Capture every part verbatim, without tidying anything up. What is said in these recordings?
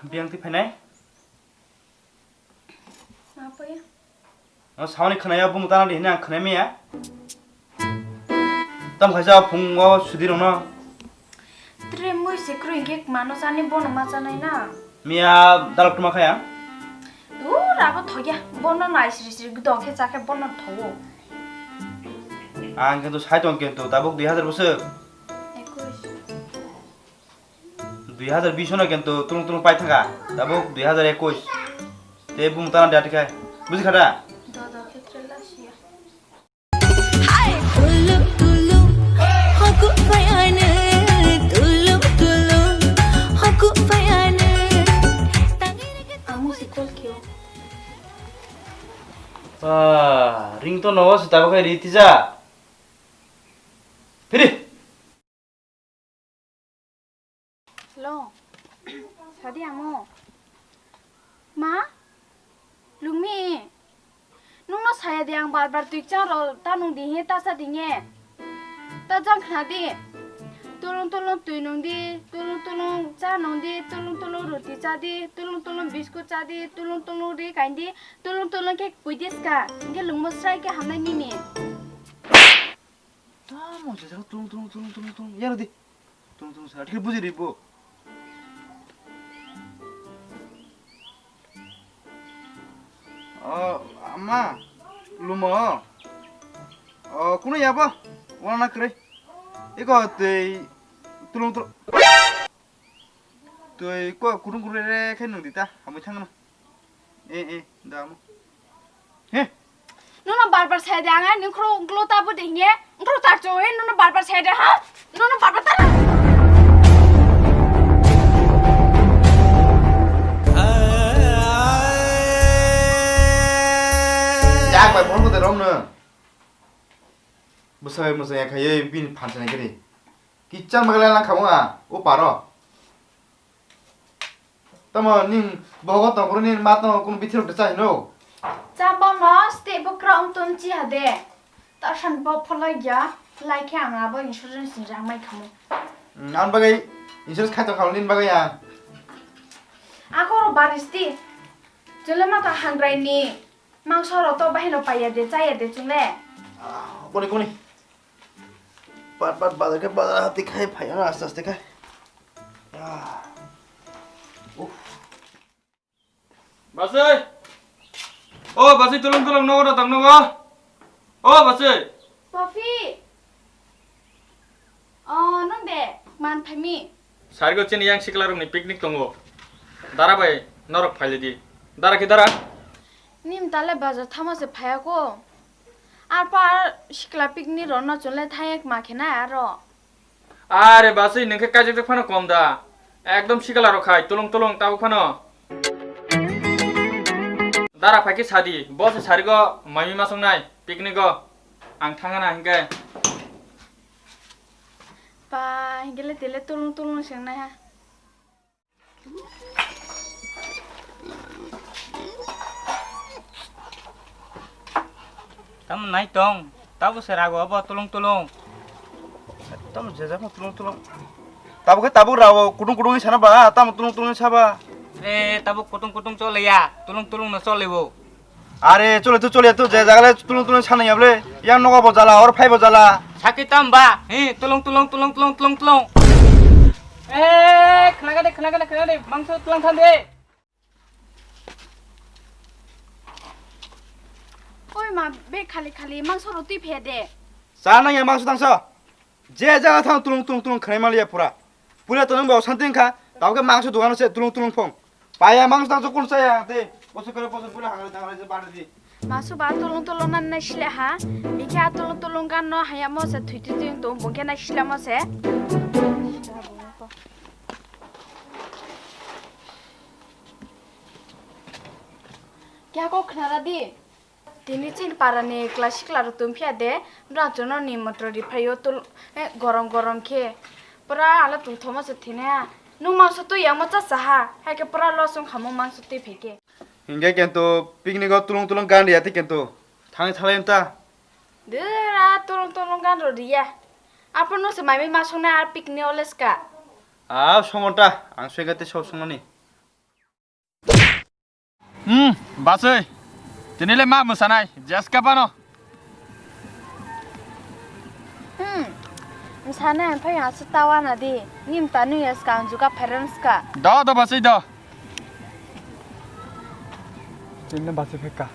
Biyang twi phainai? Ma paya. O sauni khwnaya bumung tana di hwnwi ang khwnai maya. Tam khaisa phungo sudi rokno. Tre mui se kroi hwnkhe mano chani bono ma chanai na. Miya dalok tuma khaya. Dur abo thokya bono nai sri sri gdo khe chakhe bono thogo. Ang kintu sai tong kintu tabuk dui hazar bwswk. Ekwis. Dui hazar bish no kintu tulung tulung pai thangkha. Tabuk dui hazar ekwis. Te bumung tana di atikha. Buji kha da? Dodo khetre lasiya. Hai, tulung tulung, hoku fayane, tulung tulung, hoku fayane. Amo si call kyo. Ah, ring to no si tabuk hai riti ja. Phiri. Hello. Sadi amo. Ma? Lungmi? Nungno saya de ang bar bar twi chang ro ta nung di he ta sa di nge. Ta jang khna di. Tulung tulung twi nung di, tulung tulung cha nung di, tulung tulung roti cha di, tulung tulung biscuit cha di, tulung tulung ri kain di, tulung tulung khe pui di ska. Hingke lungmo srai khe hamnai nini. Tamo se saka tulung tulung tulung tulung tulung yaro di. Tulung tulung saka thik buji ri bo. O ama lumo. O kuno yabo. Wana kre. Iko tei tulung tulung. Twi ko kurung kurung re khe nung di ta, hamui thang na. Eh, eh, da mo. He. Nono bar bar sai de ang, nung khro glo ta bo de nge, khro ta cho he, nono bar bar sai de ha? Nono bar bar ta. Yak bai phone ko de rom no. Bwsai mwsai ya khai bini phan sanai kiri. Kichang magalai lang khamu a, o paro. Tamo ning bogo tongkro ning ma tong kun bithi rok cha hino. Cha bono ste bo kra ong ton chi hade. Ta san bo pholai ya, lai khe ang abo insurance ni rang mai khamu. An bagai insurance khai tong khamu nin bagai ya. Ako ro baristi. Chule ma ta hangrai ni. Mangso rok to bahino paiya de, chaya de chungle. Ah, kuni, kuni. Pat, pat, bazar khe, bazar hati khai, phai, ano, aste, aste khai. Ah. Uff. Basai. O, basai, tulung, tulung, nogo, datang, nogo. O, basai. Papi. O, nung de, man phaimi. Sarigo chini yang sikla rokni picnic tongo. Dara bai norok phailidi. Dara ki dara? Nim tale bazar thama se phaya ko. Arpa sikla picnic rokno chunle thayek ma khe na aro. Are basui nung khe kaijak jak phano kom da. Ekdom sikla rok khai tulung tulung tabuk phano. Dara phai khe sadi, bo se sarigo maimi masong nai picnic o. Ang thangana hinkhe. Pa, hingkele tele tulung tulung sengnai ha. Tamo nai tong, tabo se rago abo tulung tulung. Tamo jejak tulung tulung. Tabo khe tabuk rago kutung kutung sana ba, tamo tulung tulung saba. Re, tabo kutung kutung chole ya, tulung tulung no chole bo. Are, chole tu, chole tu, je jagale tulung tulung sana yable. Yang nogo bo jala, or phai bo jala. Sakhi tam ba, he, tulung tulung tulung tulung tulung tulung. Eh, khnaga de, khnaga de, khnaga de, mangso tulang than de. Oi ma, be khali khali mangso roti phe de. Sana ya mangso tangso. Je jaga thang tulung tulung tulung khnai maliya pura. Pura to nang ba santi wngkha. Tabo khe mangso dogano se tulung tulung phong. Paya mangso tang sokun saya te. Boso kore boso pura hangai tangai je bari di. Mangso ba tulung tulung nan nai sile ha. Bikhe a tulung tulung gan no haya mo se thui thui thui tong bungkhe nai sile mo se. Kya ko khnara di? Tini chini para ni class sikla rok tong phiya de, bwrang chwng no ni motor ri phaio tul, eh, gorom gorom khe. Pura ala tong thoma se thine ha. Nung mangso twi yang ma cha cha ha, hai khe pura los wng kha mo mangso twi phai khe. Hinkhe kento picnic o tulung tulung gan ri ya tei kento thangwi thalai wng ta. Dura tulung tulung gan ro ri ya. Aphano se mai mai ma song na ar picnic o les ka. A songo ta, ang soi khe tei sok song nani. Hmm, bachwi. Tini le ma mwsanai, jeska bano. Hmm. Msana ang phai asu tawa na di. Nim tanu ya skang juga parents ka. Do, do, bachwi do. Tini bachwi phekka.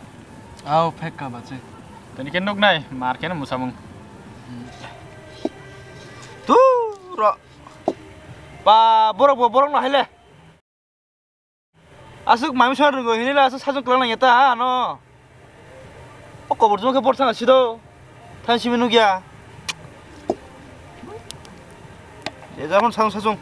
Au, phekka bachwi. Tini ke nuk nai, mar ke na mwsamung. Tu ro. Ba, borok bo, borok no haile. Aswk mami song rwgo hinwi le aswk sajwk kwlwng nangya ta ano. O kobor juma khe bor thangna sido. Than simi nukya. Je jabon sajwk sajwk.